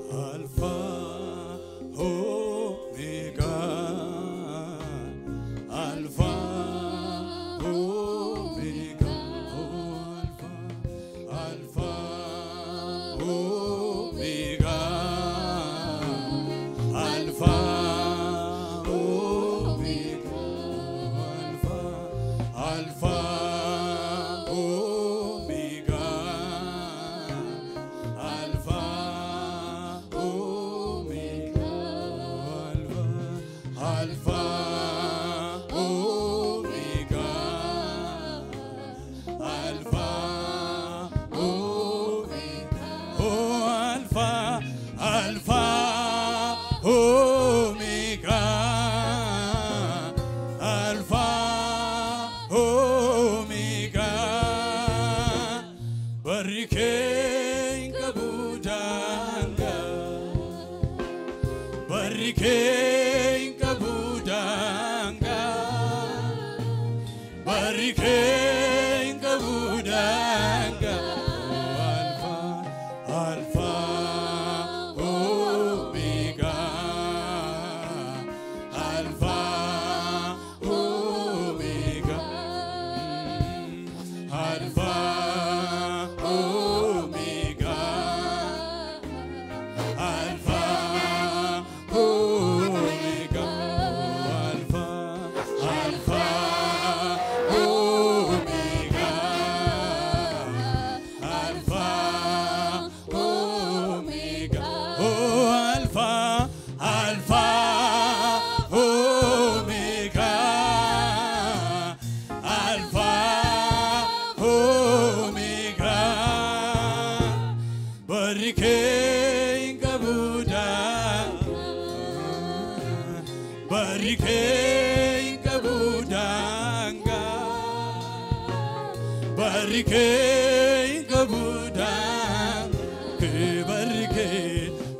Alpha Omega, Alpha Omega, oh, Alpha, Alpha Omega, Alpha Omega, Alpha, Alpha Omega, Alpha Omega, Alpha, Alpha Omega, Alpha Omega, oh Alpha, Alpha Omega, Alpha Omega, barri kee hin qabu daangaa, barri kee hin qabu daangaa, barri kee hin qabu daangaa, Alpha, Alpha Omega, Alpha Omega, Alpha Omega, Alpha Omega, Alpha, Alpha Omega, Alpha Omega, oh Alpha, Alpha Omega, Alpha Omega, barri kee hin qabu daangaa, barri kee hin qabu daangaa, barri kee hin qabu daangaa, barri kee,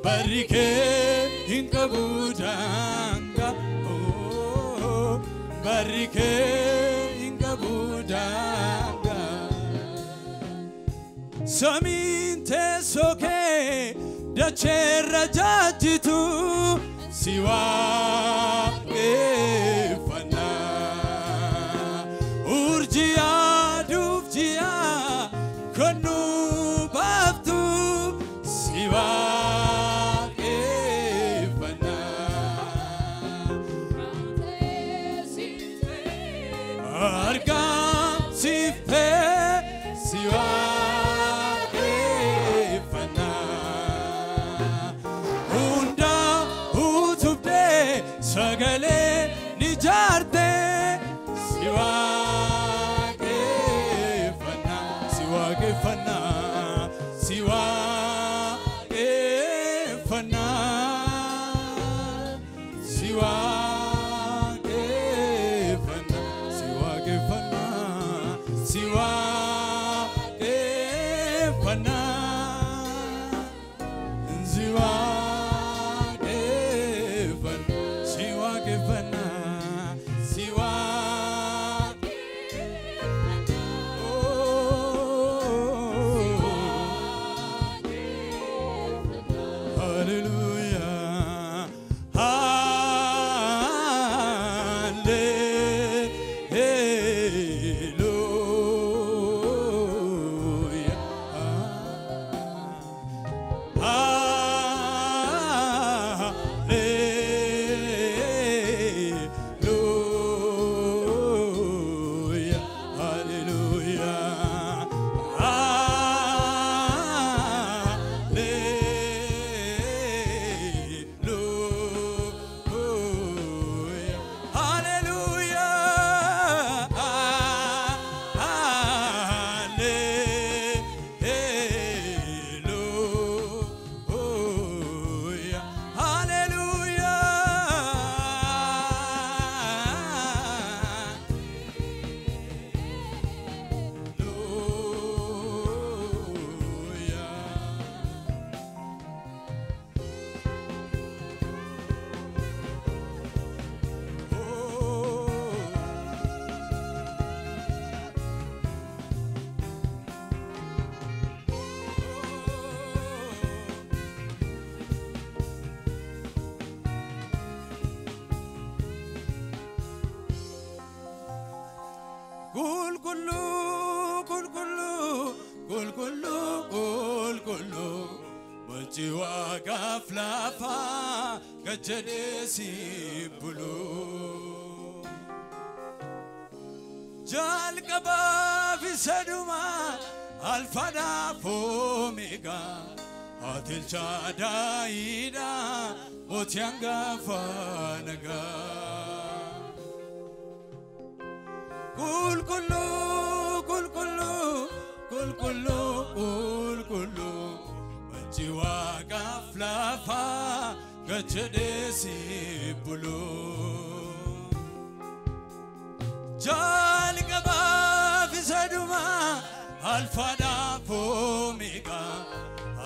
barri kee hin qabu daangaa, oh, barri kee hin qabu daangaa. Samiin teessoo kee dacheerra jaajjitu si waaqeffanna. Urjii aduuf ji'a kan nu baaftu si waaqeffanna. Argamsiiftee si waaqeffanna. Hunda utubdee sagalee ni jaartee si waaqeffanna. Si waaqeffanna. Si waaqeffanna. Si waaqeffanna. Si waaqeffanna. Si waaqeffanna. Si waaqeffanna. Si waaqeffanna. Si waaqeffanna. Oh. Hallelujah. Hallelujah. Qulqulluu qulqulluu qulqulluu qulqulluu Macci waaqaaf lafaa gad jedhee si bulu. Jalqabaaf isa dhumaa alfaadhaaf omeegaa ati Elshadaayiidha mootii hangafa nagaa. Qulqulluu qulqulluu qulqulluu qulqulluu Macci waaqaaf lafaa gad jedhee si bulu. Jalqabaaf isa dhumaa alfaadhaaf omeegaa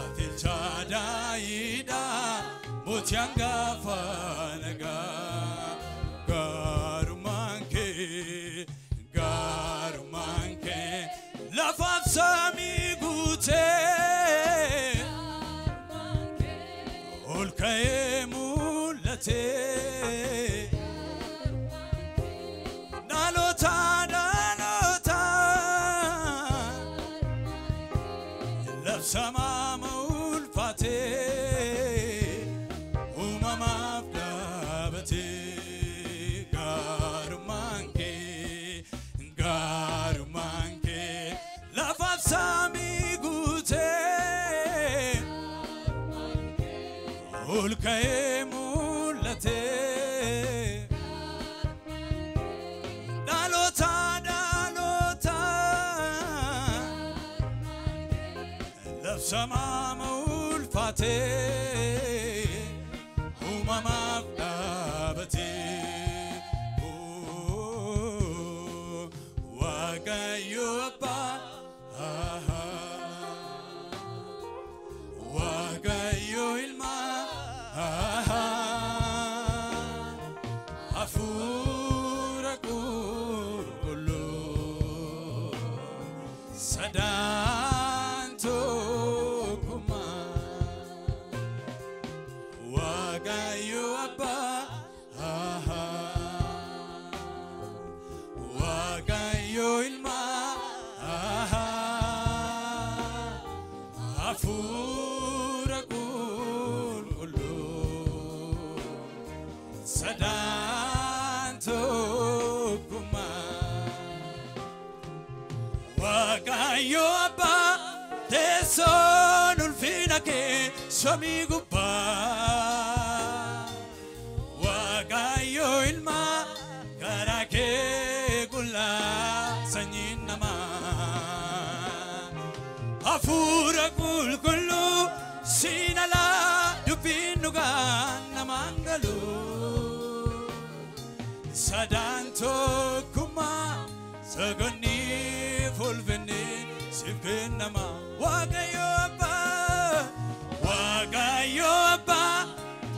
ati Elshadaayiidha mootii hangafa nagaa. Gaarummaan kee gaarummaan kee lafaaf samii guutee ol ka'ee mul'atee dhaloota dhaloota labsamaa ulfaatee uumamaaf dhaabatee gaarummaan kee gaarummaan kee lafaaf samii guutee ol ka'ee mul'atee dhaloota dhaloota labsamaa ulfaatee uumamaaf dhaabatee Waaqayyo Abbaa Waaqayyo Ilma Hafuura Qulqulluu sadaan tokkummaa Waaqayyo Abbaa Waaqayyo Ilma Hafuura Qulqulluu sadaan tokkummaa Waaqayyo Abbaa teessoon ulfina kee samii gubbaa Waaqayyo Ilma karaa kee qullaa sanyiin namaa Hafuura Qulqulluu siin alaa dubbiin dhugaan namaan galu Sadaan tokkummaa sagannii ulfinni siif kennama Waaqayyo Abbaa Waaqayyo Abbaa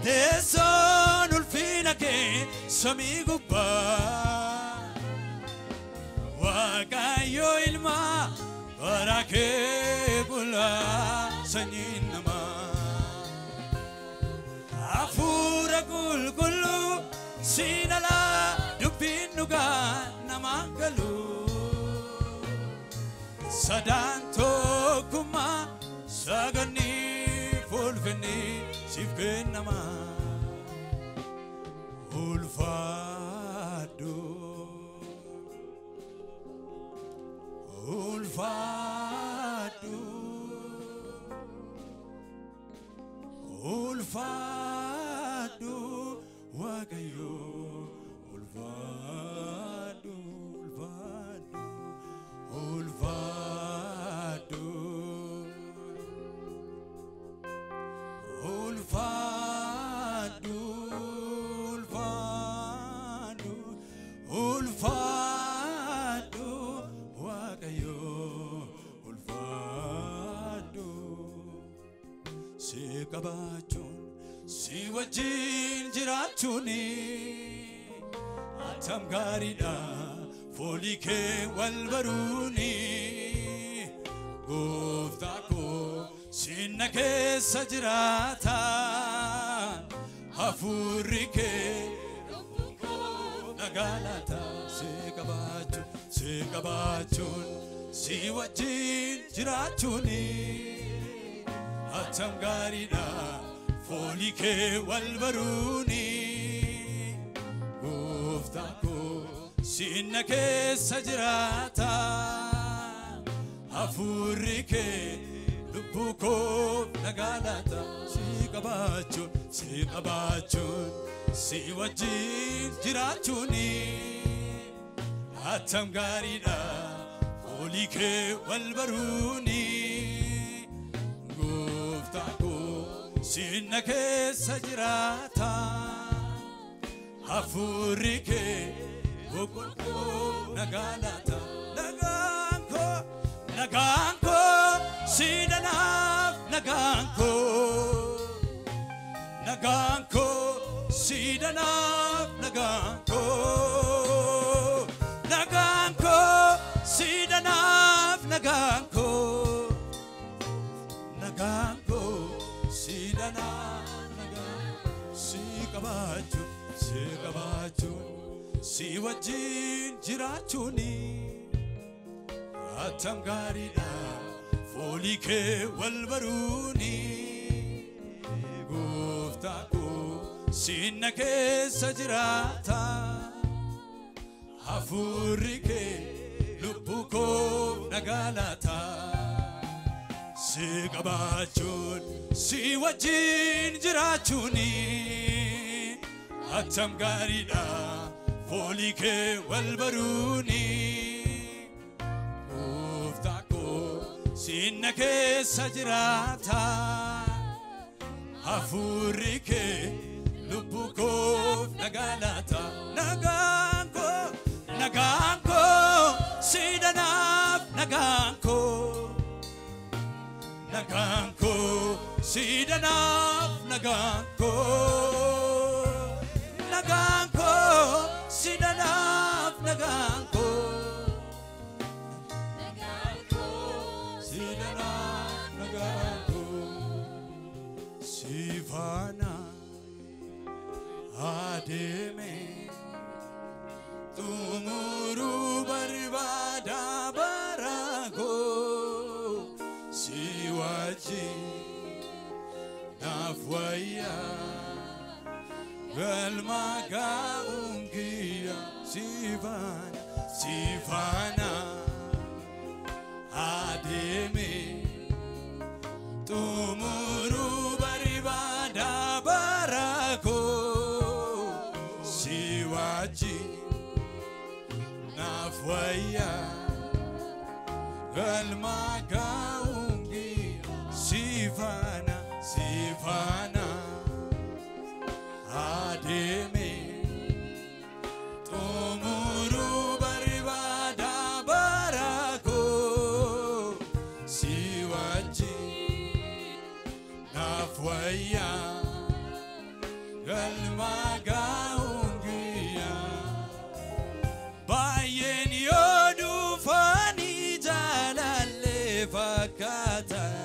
teessoon ulfina kee samii gubbaa Waaqayyo Ilma karaa kee qullaa sanyiin namaa Hafuura Qulqulluu siin alaa dubbiin dhugaa namaan galu Sadaan tokkummaa sagannii ulfinni siif kennama Ulfaadhu ulfaadhu ulfaadhu Waaqayyo ulfaadhu ulfaadhu ulfaadhu ulfaadhu ulfaadhu ulfaadhu Waaqayyo ulfaadhu si qabaachuun si wajjin jiraachuun attam gaariidha foolii kee wal baruuni gooftaa koo sinna keessa jiraata hafuurri kee nagaa laata si qabaachuun si si qabaachuun si wajjin jiraachuun attam gaariidha foolii kee wal baruuni gooftaa koo sinna keessa jiraata hafuurri kee lubbuu koof nagaa laata si qabaachuun si qabaachuun si wajjin jiraachuun attam gaariidha foolii kee wal baruuni gooftaa koo sinna keessa jiraata hafuurri kee boqonnaa nagaa laata nagaan koo nagaan koo siidanaaf nagaan koo nagaan koo siidanaaf nagaan koo nagaan koo siidanaaf nagaan koo nagaan koo siidanaaf nagaan si qabaachuun si qabaachuun si wajjin jiraachuun attam gaariidha foolii kee wal baruuni gooftaa koo sinna keessa jiraata hafuurri kee lubbuu koof nagaa laata si qabaachuun si wajjin jiraachuun attam gaariidha foolii kee wal baruuni gooftaa koo sinna keessa jiraata hafuurri kee lubbuu koof nagaa laata nagaan koo nagaan koo siidanaaf nagaan koo nagaan koo siidanaaf nagaan koo nagaan koo siidanaaf nagaan koo Nagaan koo siidanaaf nagaan koo si faana adeeme xumuruu barbaada bara koo si wajjin naaf wayyaa galma gaa'uun kiyya si faana si faana adeeme xumuruu barbaada bara koo si wajjin naaf wayyaa galma gaa'uun kiyya si faana si faana adeeme xumuruu barbaada bara koo si wajjin naaf wayyaa galma gaa'uun kiyya baay'een yoo dhufanii jaalallee fakkaatan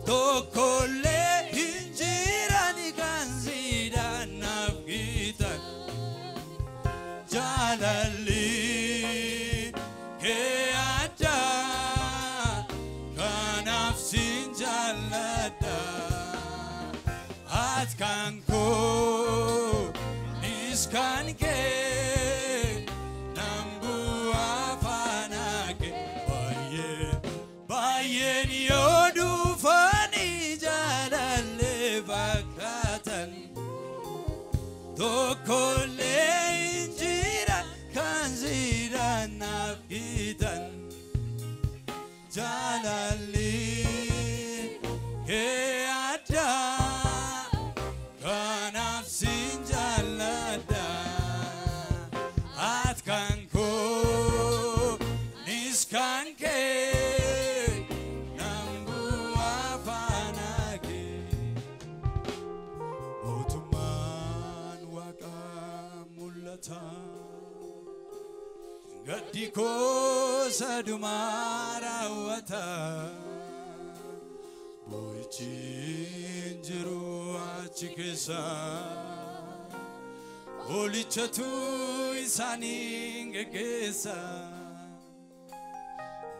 tokkollee hin jiran kan siidhaan naaf gitan jaalalli kee addaa kanaaf sin jaalladha ati kan koo nis kan kee nan bu'aa faana kee baay'ee baay'een yoo dhufanii jaalallee fakkaatan tokkollee hin jiran kan siidhaan naaf gitan jaalalli kee addaa kanaaf sin jaalladha ati kan koo nis kan kee nan bu'aa faana kee mootummaan waaqaa mul'ata gaddi koo sadumaa raawwata boo'ichi hin jiru achi keessa Hoolichatu isaaniin geggeessa.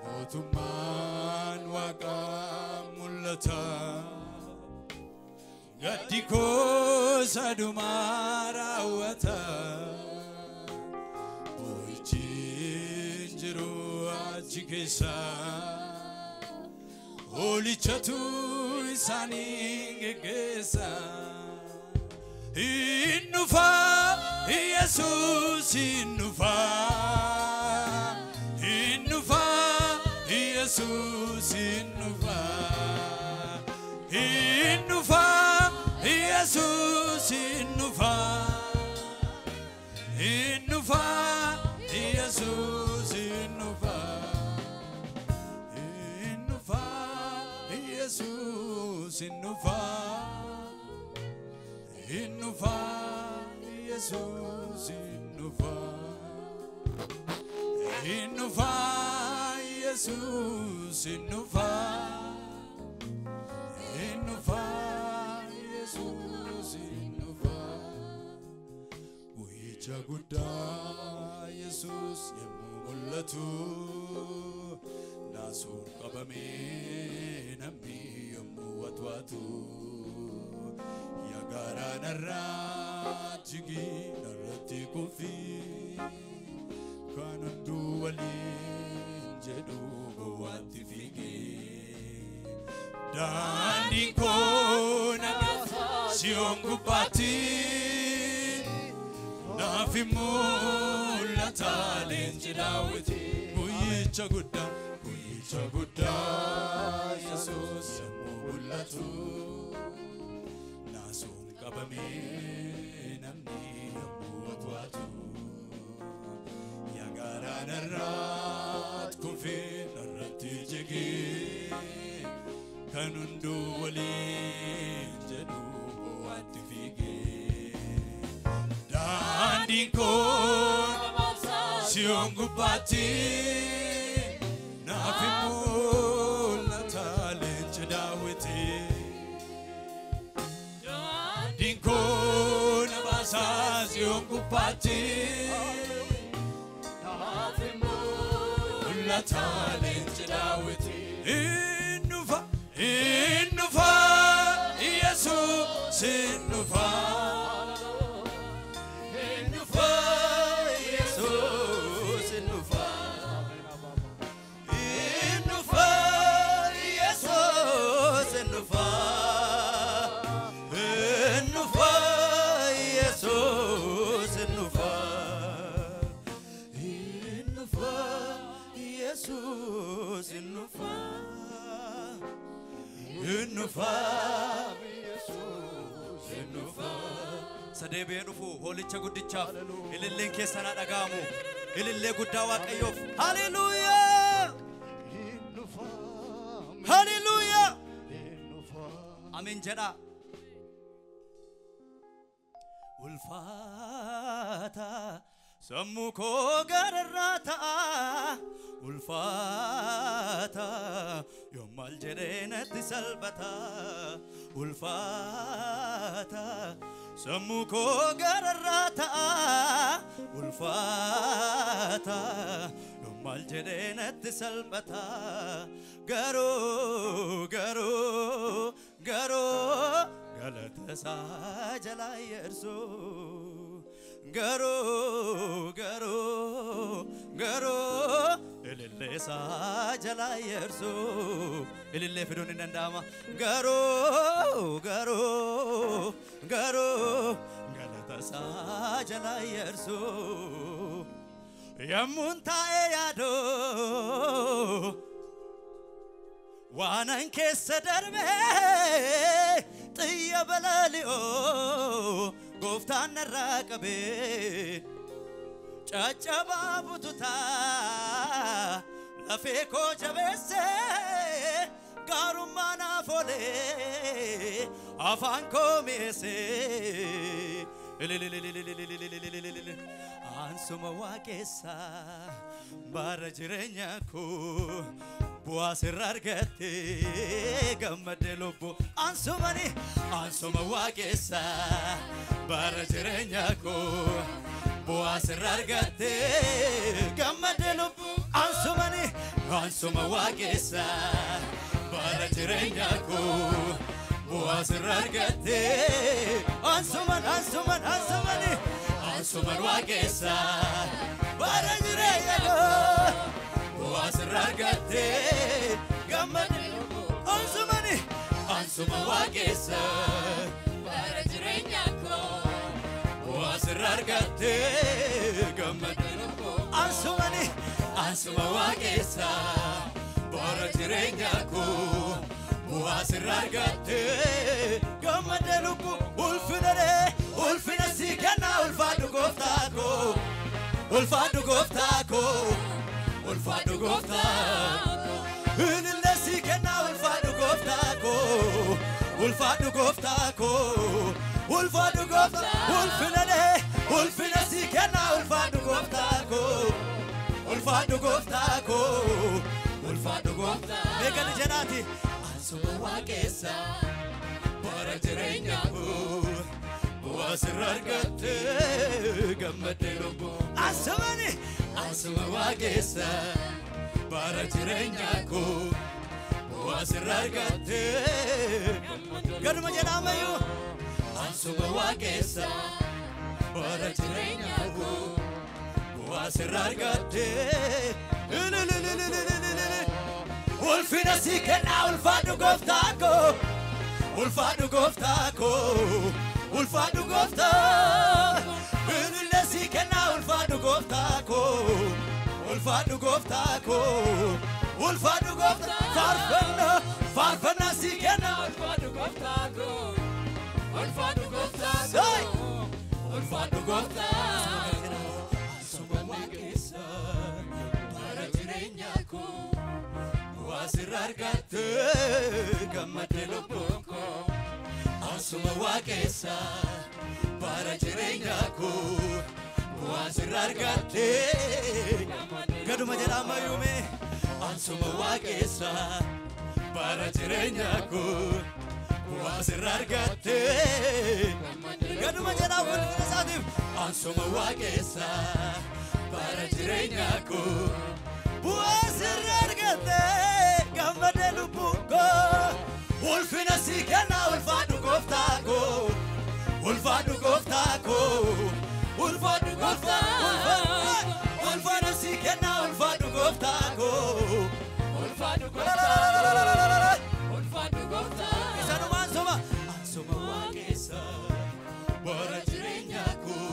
Mootummaan Waaqaa mul'ata. Gaddi koo sadumaa raawwata. Boo'ichi hin jiru achi keessa. Hoolichatu isaaniin geggeessa. Hin dhufa Yesuus, hin dhufa. Hin dhufa Yesuus, hin dhufa. Hin dhufa Yesuus, hin dhufa. Hin dhufa Yesuus, hin dhufa. Hin dhufa Yesuus, hin dhufa. Hin dhufa Yesuus, hin dhufa. Hin dhufa Yesuus, hin dhufa. Hin dhufa Yesuus, hin dhufa. Guyyicha guddaa Yesuus yommuu mul'atu, naasuun qabamee namni yommuu watwaatu. Yaa garaa narraa jigii narratti kufii, kan hunduu waliin jedhu gowwaatti fiigee. Daandiin koo nagaa Siyoon gubbaatti naaf hin mul'ata leenci Daawiti. Guyyicha guddaa, guyyicha guddaa Yesuus yommuu mul'atu, naasuun qabamee namni yommuu watwaatu. Yaa garaa narraat kufee narratti jigee, kan hunduu waliin jedhu gowwaatti fiigee. Daandiin koo Siyoon gubbaatti naaf hin mul'ata leenci Daawiti. Daandiin koo na baasaa Siyoon gubbaatti naaf hin mul'ata leenci Daawiti. Hin dhufa, hin dhufa Yesuus, hin dhufa. Hin dhufa Yesuus, hin dhufa. Hin dhufa Yesuus, hin dhufa. Hin dhufa Yesuus, hin dhufa. Hin dhufa Yesuus, hin dhufa. Hin dhufa Yesuus, hin dhufa. Sadeebi'ee dhufu hoolicha guddichaaf ililleen keessan haa dhaga'amu. Ilillee guddaa Waaqayyoof. Haleluuyaa! Haleluuyaa! Ameen jedhaa. Ulfaata sammuu koo gararraa ta'a. Ulfaata yoo maal jedhee natti salphata. Ulfaata sammuu koo gararraa ta'a. Ulfaata yoo maal jedhee natti salphata. Garuu, garuu, garuu galata isaa jalaa yersu. Garuu, garuu, garuu ilillee isaa jalaa yersu. Ilillee fiduun hin danda'ama. Garuu, garuu, garuu galata isaa jalaa yersu. Yommuun taa'ee yaadu waanan keessa darbee, xiyya balali'oo gooftaan narraa qabee, caccabaa bututaa lafee koo jabeessee, gaarummaa naaf oolee afaan koo mi'eessee. Ansuma waaqessa bara jireenya koo bu'aa sirra argatte gammadde lubbu. Ansumani ansuma waaqessa bara jireenya koo Bu'aa sirra argattee gammadee lubbuu ansumani ansuma waaqessa bara jireenya koo bu'aa sirra argattee ansuman ansuman ansumani ansuman waaqessa bara jireenya koo bu'aa sirra argattee gammadee lubbuu ansumani ansuma waaqessa bara jireenya koo bu'aa sirra argattee gammadee lubbuu ansumani ansuma waaqessa bara jireenya koo bu'aa sirra argattee gammadee lubbuu ulfina ree ulfina si kenna ulfaadhu gooftaa koo ulfaadhu gooftaa koo ulfaadhu gooftaa koo ilillee si kenna ulfaadhu gooftaa koo ulfaadhu gooftaa koo ulfaadhu gooftaa ulfina ree ulfina si kenna ulfaadhu gooftaa koo ulfaadhu gooftaa koo ulfaadhu gooftaa meeqani jedhaati ansuma waaqessa bara jireenya koo bu'aa sirra argattee gammadee lubbuu ansumani ansuma waaqessa bara jireenya koo bu'aa sirra argattee gaduma jedhamayyuu ansuma waaqessa bara jireenya koo bu'aa sirra argattee ulfina si kenna ulfaadhu gooftaa koo ulfaadhu gooftaa koo ulfaadhu gooftaa ilillee si kenna ulfaadhu gooftaa koo ulfaadhu gooftaa koo ulfaadhu gooftaa faarfannaa faarfannaa si kenna ulfaadhu gooftaa koo ulfaadhu gooftaa koo ulfaadhu gooftaa ansuma waaqessa bara jireenya koo bu'aa sirra argattee gammadee lubbuun koo ansuma waaqessa bara jireenya koo bu'aa sirra argattee gaduma jedhamayyuu mee ansuma waaqessa bara jireenya koo bu'aa sirra argattee gaduma jedhaa ulfina isaatiif ansuma waaqessa bara jireenya koo bu'aa sirra argattee gammadee lubbuun koo ulfina si kenna ulfaadhu gooftaa koo ulfaadhu gooftaa koo ulfaadhu gooftaa ulfaadhu si kenna ulfaadhu gooftaa koo ulfaadhu gooftaa ulfaadhu gooftaa Isanuma ansuma ansuma waaqessa bara jireenya koo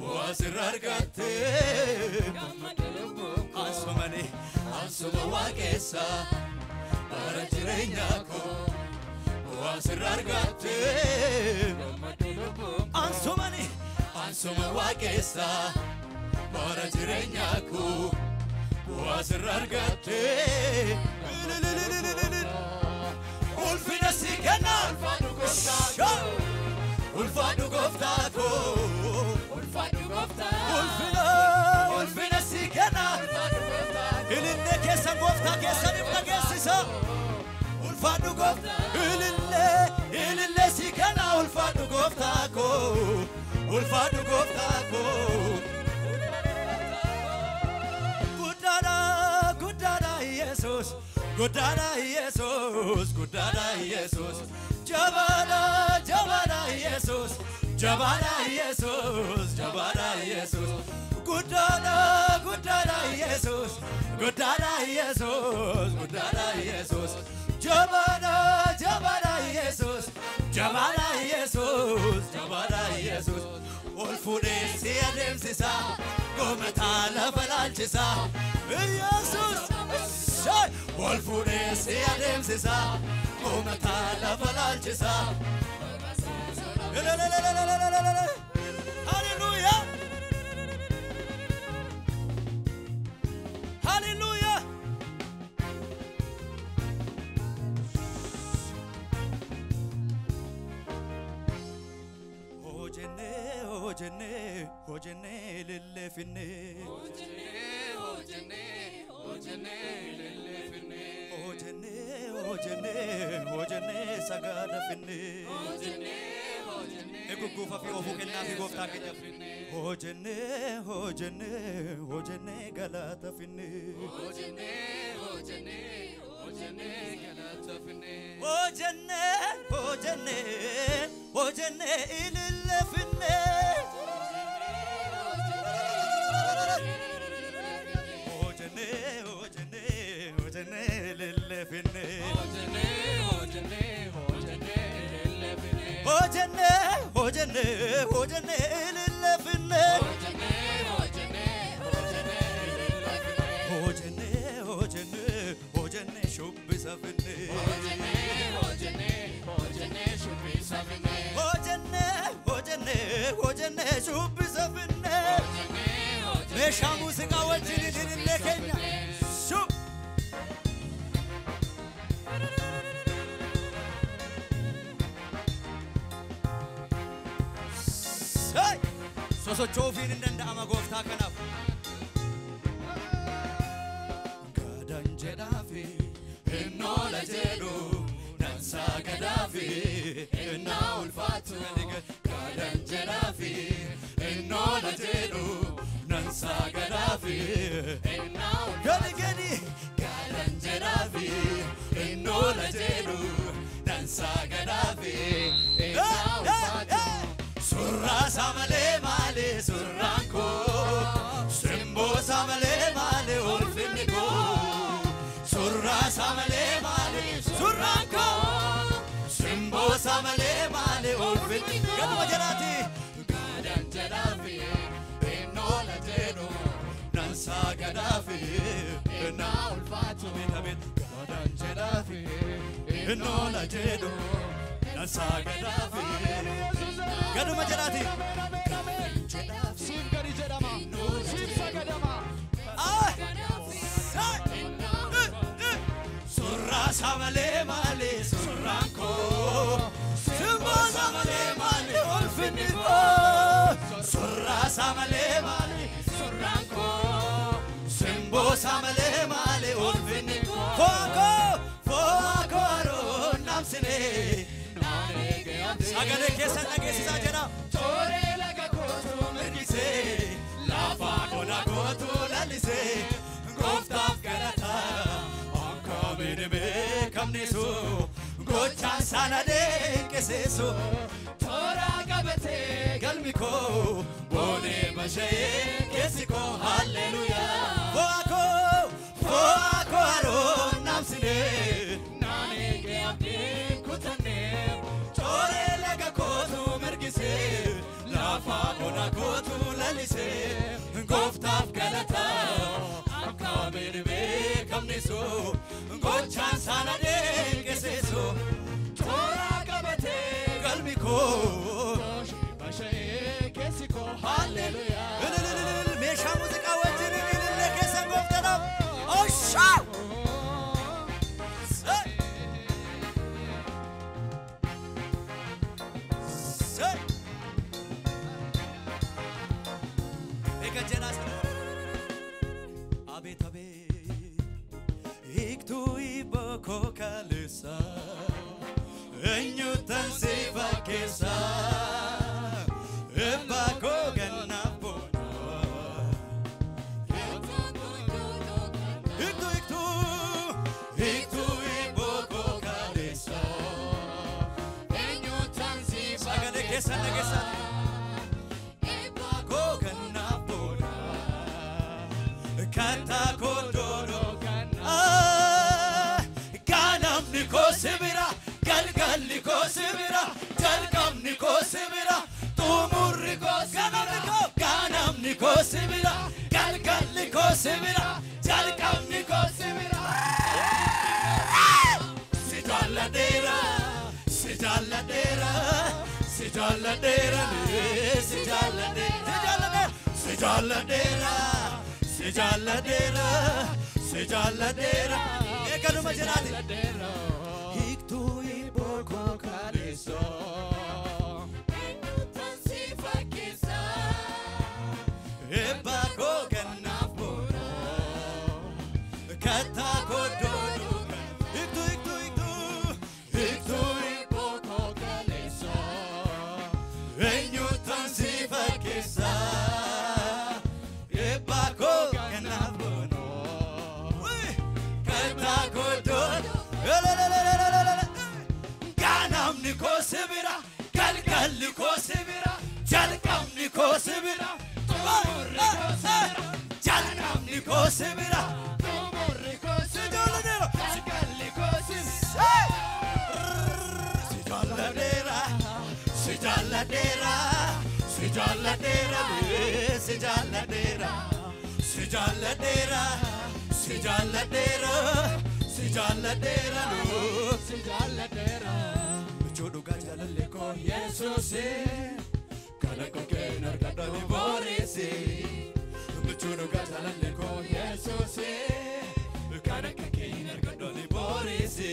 bu'aa sirra argattee gammadee lubbuu koo ansumani ansuma waaqessa bara jireenya koo bu'aa sirra argattee gammadee lubbuu koo ansumani ansuma waaqessa bara jireenya koo bu'aa sirra argattee ulfina si kenna ulfaadhu gooftaa koo ulfaadhu gooftaa koo ulfaadhu gooftaa ulfina ulfina si kenna ulfaadhu gooftaa ilillee keessan gooftaa keessaniif dhageessisa ulfaadhu gooftaa ilillee ilillee si kenna ulfaadhu gooftaa koo ulfaadhu gooftaa koo guddaadha guddaadha Yesuus guddaadha Yesuus guddaadha Yesuus jabaadha jabaadha Yesuus jabaadha Yesuus jabaadha Yesuus guddaadha guddaadha Yesuus guddaadha Yesuus guddaadha Yesuus jabaadha jabaadha Yesuus jabaadha Yesuus jabaadha Yesuus ol fuudhee si adeemsisa goomataa lafa laalchisa Yesuus ol fuudhee si adeemsisa goomataa lafa laalchisa Hallelujah Hallelujah Hojenne hojenne hojenne lillefinne hojjennee hojjennee hojjennee lillefinne hojenne hojenne hojenne sagadafinne hojjennee hojjennee Gugguufa fi ofuu kennaa fi gooftaa keenyaaf. Hojjennee hojjennee hojjennee galata finnee. Hojjennee hojjennee hojjennee galata finnee. Hojjennee hojjennee hojjennee ilillee finnee. Hojjennee hojjennee hojjennee ilillee finnee. Hojjennee hojjennee hojjennee ilillee finnee. Hojjennee hojjennee hojjennee ilillee finnee. Hojjennee hojjennee hojjennee ilillee finnee. Hojjennee hojjennee hojjennee shubbisa finnee. Hojjennee hojjennee hojjennee shubbisa finnee. Hojjennee hojjennee hojjennee shubbisa finnee. Hojjennee hojjennee Meeshaa muuziqaa wajjin ilillee keenya. Shub. Hey! Sosochoofiin hin danda'ama gooftaa kanaaf. Gadan jedhaafi innoola jedhu dansaa gadaafi innaa ulfaatu. Gadan jedhaafi innoola jedhu dansaa gadaafi innaa ulfaatu. Gadi gadi gadan jedhaafi innoola jedhu dansaa gadaafi Innaa ulfaatu. Surraa isaa malee maali surraan koo simboo isaa malee maali ulfinni koo surraa isaa malee maali surraan koo simboo isaa malee maali ulfinni gaduma jedhaati Gadan jedhaafi innoola jedhu dansaa gadaafi innaa ulfaatu. Abeet Gadan jedhaafi innoola jedhu dansaa gadaafi gaduma jedhaati. Siif gadi jedhama. Siif sagadama. Surraa isaa malee maali surraan koo simboo isaa malee maali ulfinni koo surraa isaa malee maali Surraan koo simboo isaa malee maali ulfinni fo'aa koo fo'aa koo haroon namsinee sagalee keessan dhageessisaa jedha Tooree laga kootu mirgisee lafa ona gootu lallisee gooftaaf galataa akka min beekamnesu gochaan sana dinqisiisu toora qabatee galmi koo boonee basha'ee keessi koo halleluuyaa fo'aa koo fo'aa koo haroon namsinee naan eegee abdiin kutannee Tooree laga kootu mirgisee lafa ona kootu lalisee gooftaaf galataa akka min beekamnesu gochaan sana dinqisiisu toora qabatee galmi koo basha'ee keessi koo halleluuyaa. Ililililil, meeshaa muuziqaa wajjin ilillee keessan gooftanaaf oshaa Eega jedhaa sana. Abeet abeet hiiktuu hibboo kaleessa eenyutan si fakkeessa eebbaa koo gannaaf boona. Hiiktuu hiiktuu hiiktuu hibboo kaleessa Eenyutan si sagalee keessan dhageessaa. Koo gannaaf boona. Kattaa koo doodoo. Ganamni koo sibira, galgalli koo sibira, jalqabni koo sibira, xumurri koo sibira. Ganamni koo sibira, galgalli koo sibira, jalqabni koo sibira. Si jaalladheera, si jaalladheera, si jaalladheera, si jaalladheera, si jaalladheera, si jaalladheera, si jaalladheera. Eegaluma jedhaati. Hiiktuu hibboo koo kaleessoo. Eenyutan si fakkeessa Eebba koo gannaaf boona. Kattaa koo doodoo. Hiiktuu hiiktuu hiiktuu. Hiiktuu hibboo koo kaleessoo. fakkeessa eebba koo kanaaf boonoo kattaa koo doon ganamni koo si bira galgalli koo si bira jalqabni koo si bira Xumurri koo si bira. Jalqabni koo si bira Xumurri koo si bira. Galgalli koo si bira. Si jaalladheera, si jaalladheera, si jaalladheera, si jaalladheera, si jaalladheera, si jaalladheera, si jaalladheera, Si jaalladheera. Michuu dhugaa jaalallee koo Yesuusi kana kokkeen argadhu boorisi. Michuu dhugaa jaalallee koo Yesuusi kana kokkeen argadhu boorisi.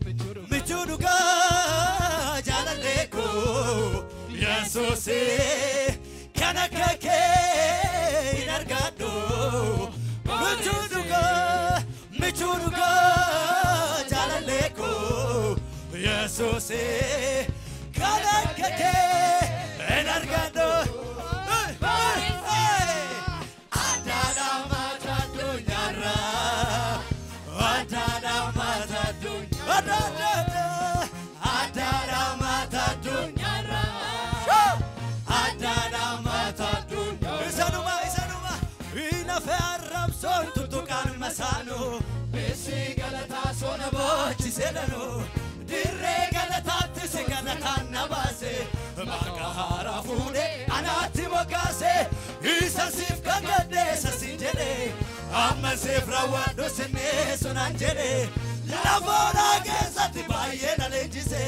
Michuu Michuu dhugaa jaalallee koo Yesuusi kan akka kee hin argadhu. Michuu dhugaa, michuu dhugaa jaalallee koo Yesuusi kan akka kee hin argadhu. Addaadha maata addunyaarraa, addaadha maata addunyaarraa, addaadha maata addunyaarraa, addaadha maata addunyaarraa. Isanuma, isanuma, inafe arrabsoon tuttuqaan masaanuu. Beesi galataa sona Boochisee danuu dirree galataatti si galataan na baase maqaa haaraa fuudhee anaatti moggaase isa siif kakadhe isa siin jedhe amma siif raawwadhu sinnee sunaan jedhe lafoodhaa keessatti baay'ee na leenjise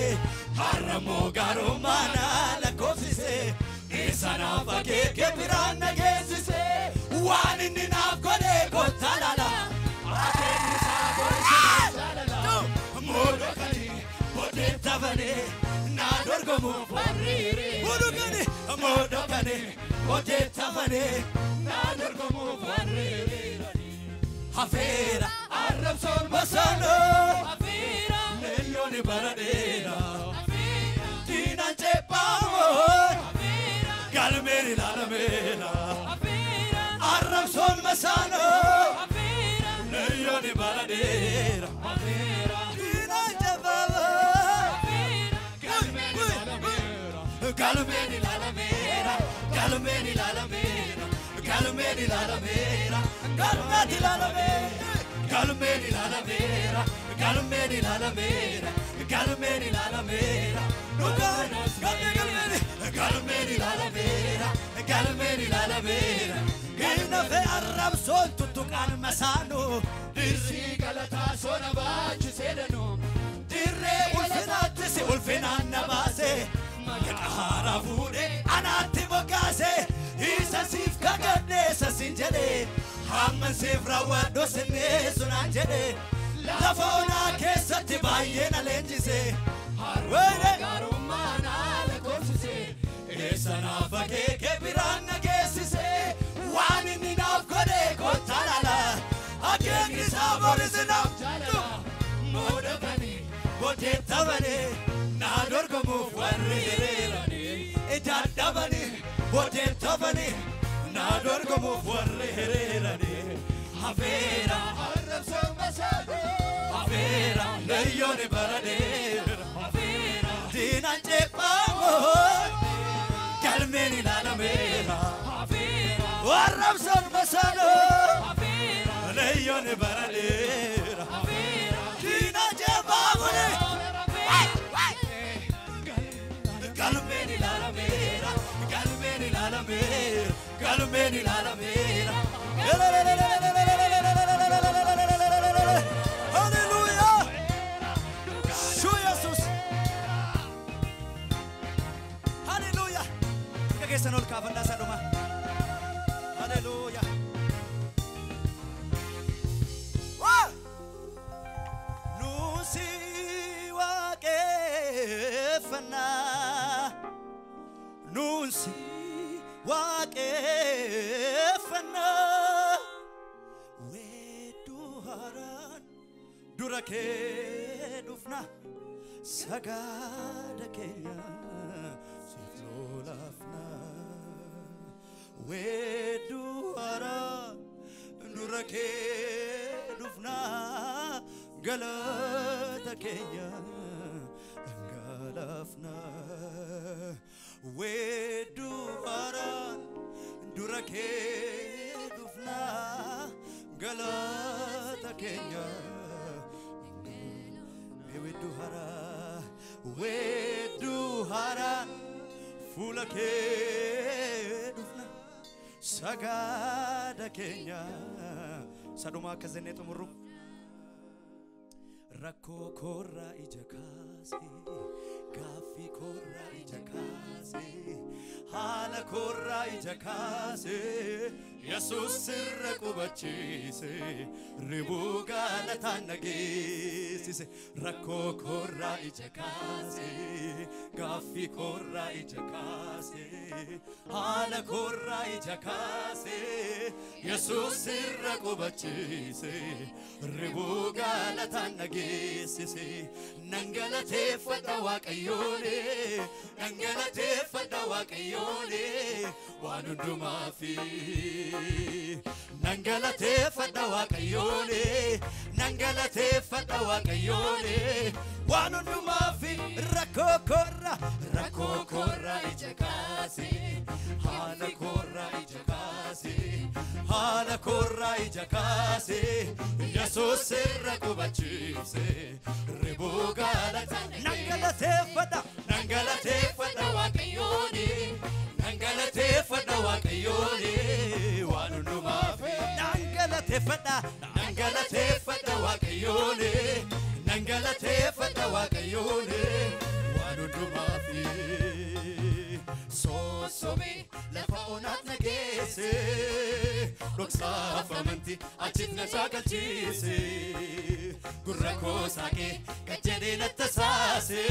har'a gaarummaa na lakkoofsise isa naaf akeeke biraan na geessise waan inni naaf godhe kottaa laala. Akeekni isaa borisee jaalala. Moodokani bodeettafane naa dorgomuuf Warriiri. Moodokani moodokani bodeettafane Naa dorgomuuf warriiri. hafeera Arrabsoon masaanoo Hafeera. leeyyooni bara dheeraa Hafeera. diinaan ceephaa'oon Hafeera. galmeen ilaalameera Hafeera. arrabsoon masaanoo Hafeera. leeyyooni bara dheeraa Hafeera. diinaan ceephaa'oon. Hafeera. Galmeen ilaalameera. Galmeen ilaalameera, galmeen ilaalameera, galmeen ilaalameera, galmeet ilaalameera, galmeen ilaalameera, galmeen ilaalameera, galmeen ilaalameera, dhugaan galmee galmeen galmeen ilaalameera, galmeen ilaalameera. Ginafe arrabsoon tuttuqaan masaanuu Beesi galataa sona baachisee danuu. dirree ulfinaatti si ulfinaan na baase maqaa haaraa fuudhee anaatti moggaase isa siif kakadhe isa siin jedhe hamma siif raawwadhu sinnee sunaan jedhe lafa onaa keessatti baay'ee na leenjise Har'a gaarummaa na lakkoofsise. Eessa naaf akeeke biraan na geessise waan inni naaf godhe kottaa laala akeekni isaa boris naaf Jaalala. Moodokani. bodeettabanii naa dorgomuuf warri hiriiranii dadhabanii bodeettabanii naa dorgomuuf warri hiriiranii hafeera Arrabsoon masaanuu. hafeera leeyyooni bara dheera Hafeera. diinaan ceephaa'oon galmeen ilaalameera Hafeera. arrabsoon masaanoo Hafeera. leeyyooni bara dheera Hafeera. diinaan ceephaa'oon Galmeen ilaalameera, galmeen ilaalameera, galmeen ilaalameera. Haleluuyaa! Shuu Yesuus! Haleluuyaa! Harka keessan ol kaafadhaa isa dhuma. Haleluuyaa! Waa! Nusi waaqeffannaa. Nusi waaqeffannaa. Weedduu haaraan dura kee dhufna. Sagaada keenya siif lolaafna. kee dhufnaa galata keenya dhangalaafnaa. Weedduu haaraan dura kee dhufnaa galata keenya. Weedduu haaraa, weedduu haaraan fuula kee dhufna sagada keenya. Saduma akkas jennee xumurru. Rakkoo koorraa ija kaasee, gaaffii koorraa ija kaasee, haala koorraa ija kaasee, Yesuus sirra qubachiise, ribuu galataan dhageessise. Rakkoo koorraa ija kaasee, gaaffii koorraa ija kaasee, haala koorraa ija kaasee, Yesuus sirra qubachiise, ribuu galataan dhageessise. Nan galateeffadha Waaqayyoone, nan galateeffadha Waaqayyoone, waan hundumaafi. Nan galateeffadha Waaqayyoone, nan galateeffadha Waaqayyoone, waan hundumaafi. Rakkoo koorra, rakkoo koorra ija kaasee, haala koorra ija kaasee, haala koorra ija kaasee, Yesuus sirra qubachiise, ribuu galataan. Nan galateeffadha, nan galateeffadha Waaqayyoone, nan galateeffadha Waaqayyoone, waan hundumaaf. Nan galateeffadha, nan galateeffadha Waaqayyoone, nan galateeffadha Waaqayyoone, waan hundumaaf. Sossobee lafa onaat na geesse, dhoksaaf amantii achitti na shaakalchiise, gurra koo saaqee gad jedhee na tasaase,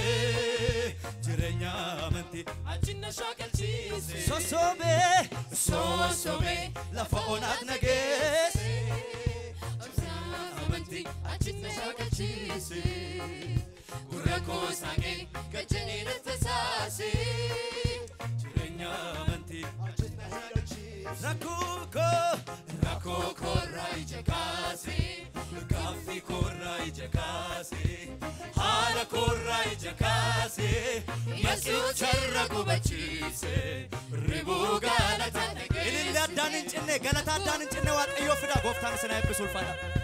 jireenya amantii achitti na shaakalchiise. Sossobee, sossobee lafa onaat na geesse, dhoksaaf amantii achitti na shaakalchiise, gurra koo saaqee gad jedhee na tasaase, jireenya amantii achitti na shaakalchiise. Rakkoo koo, rakkoo koorraa ija kaasee, gaaffii koorraa ija kaasee, haala koorraa ija kaasee, Yesuus irra qubachiise, ribuu galataan dhageessise. Ilillee addaan hin cinne, galata addaan hin cinne Waaqayyoo fida. Gooftaan isin haa eebbisu, ulfaadha.